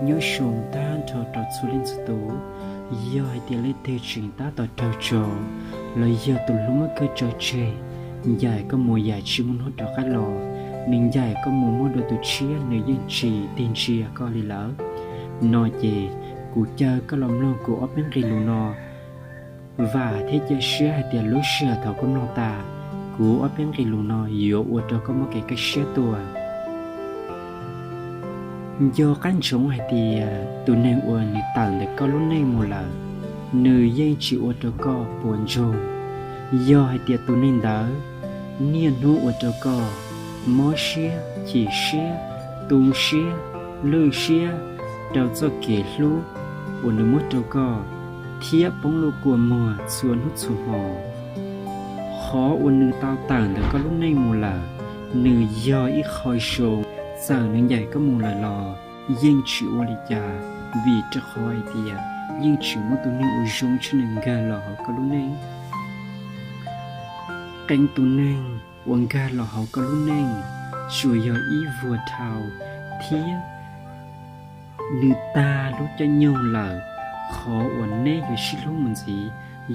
Nyob zoo tag nrho rau txhua leej txhua tus, yog hais tias leej twg tseem tab tom raug tso los yog tus hlub muab koj tso tseg, ncaim koj mus yam tsis muaj hnub rov qab los, nws ncaim koj mus muaj dua tus tshiab nws yeej tsis tig ntsia koj li lawm no ces kuv caw koj los mloog kuv ob peb nqe lus no. Vam thiab cia siab hais tias lub sij hawm thaum koj mloog tas, kuv ob peb nqe lus no yuav ua rau koj muaj kev kaj siab tuaj. Nco qab ntsoov hais tias tus neeg uas nws tawm ntawm koj lub neej mus lawm, nws yeej tsis ua rau koj puas ntsoog. Yog hais tias tus neeg ntawd niaj hnub ua rau koj mob siab, chim siab, tu siab, lwj siab rau txoj kev hlub uas nws muab rau koj, thiab poob lub kua muag txhua hnub txhua hmo, qhov uas nws tau tawm ntawm koj lub neej mus lawm, nws yog ib qho zoo. Txawm nws ncaim koj mus lawm los yeej tsis ua li cas, vim rau qhov hais tias yeej tsis muaj tus neeg uas zoo tshaj nws nkag los hauv koj lub neej. Qee tus neeg uas nkag los hauv koj lub neej tsuas yog ib vuag dhau thiab nws tag lub caij nyoog lawm, qhov uas neb yuav sib hlub mus ntxiv.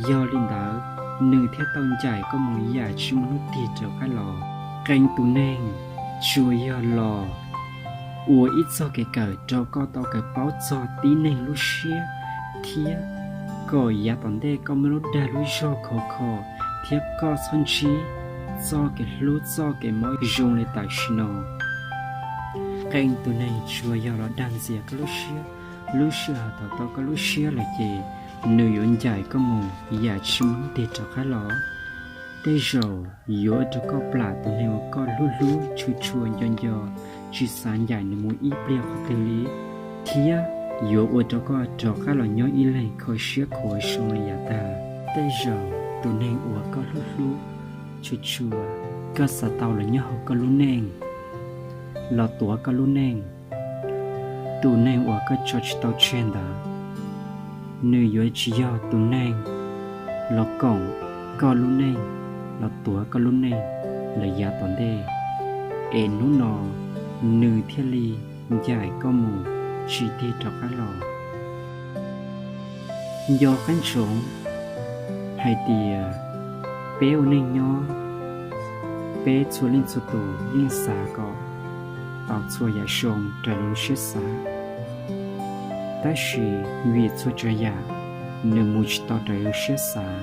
Yog li ntawd, nws thiaj tau ncaim koj mus yam tsis muaj hnub tig rov qab los. Qee tus neeg tsuas yog los ua ib txoj kev kawm rau koj tau kawm paub txog tib neeg lub siab, thiab kom yav tom ntej koj muaj lub dag lub zog khov kho, thiab koj txhob ntsib txoj kev hlub txoj kev mob zoo li tam sim no. Qee tus neeg tsuas yog los dag ntxias koj lub siab, lub sij hawm thaum tau koj lub siab lawm ces nws yuav ncaim koj mus yam tsis muaj hnub tig rov qab los. Tej zaum yuav ua rau koj plam tus neeg uas koj hlub hlub tshua tshua nco nco, tsis xav ncaim nws mus ib pliag qhov twg li, thiab yuav ua rau koj rov qab los nyob ib leeg kho siab khuav zoo li yav tag. Tej zaum tus neeg uas koj hlub hlub tshua tshua, koj xav tau los nyob hauv koj lub neej, los tuav koj lub neej. Tus neeg uas koj tso tsis tau tseg ntawd, nws yuav tsis yog tus neeg los koom koj lub neej, los tuav koj lub neej lawm yav tom ntej, es hnub no nws thiaj li ncaim koj mus tsis tig rov qab los. Nco qab ntsoov hais tias peb ua neej nyob, peb txhua leej txhua tus yeej xav kom tau txhua yam zoo raws li lub siab xav. Tab sis vim txhua tsav yam nws mus tsis tau raws li lub siab xav,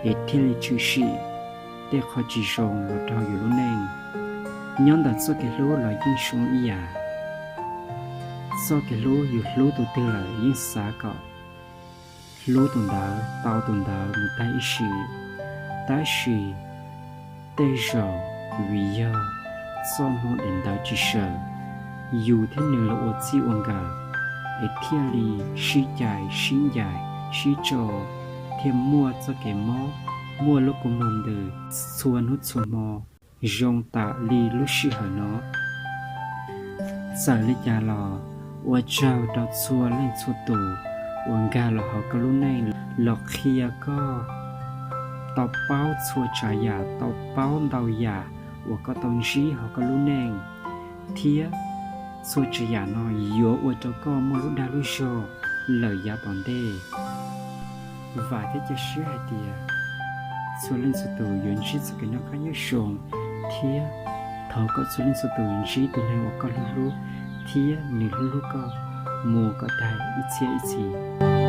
es thiaj li tshwm sim tej qhov tsis zoo los rau yus lub neej. Nyob ntawm txoj kev hlub los yeej zoo ib yam. Txoj kev hlub, yus hlub tus twg lawm yeej xav kom hlub tus ntawd, tau tus ntawd mus tag ib sim. Tab sis tej zaum vim yog txoj hmoo daim ntawv tsis sawm, yus thiab nws los ua txij ua nkawm, es thiaj li sib cais sib ncaim sib tso, thiaj muaj txoj kev mob, muaj lub kua muag ntws txhua hnub txhua hmo zoo tam li lub sij hawm no. Txawm li cas los ua tsaug rau txhua leej txhua tus uas nkag los hauv koj lub neej los qhia koj tau paub txhua tsav yam, tau paub ntau yam uas koj tau ntsib hauv koj lub neej, thiab txhua tsav yam no yuav ua rau koj muaj lub dag lub zog lawm yav tom ntej. Vam thiab cia siab hais tias txhua leej txhua tus yuav ntsib txoj kev noj qab nyob zoo, thiab thov kom txhua leej txhua tus ntsib tus neeg uas koj hlub hlub thiab nws hlub hlub koj mus kom tag ib txhiab ib txhis.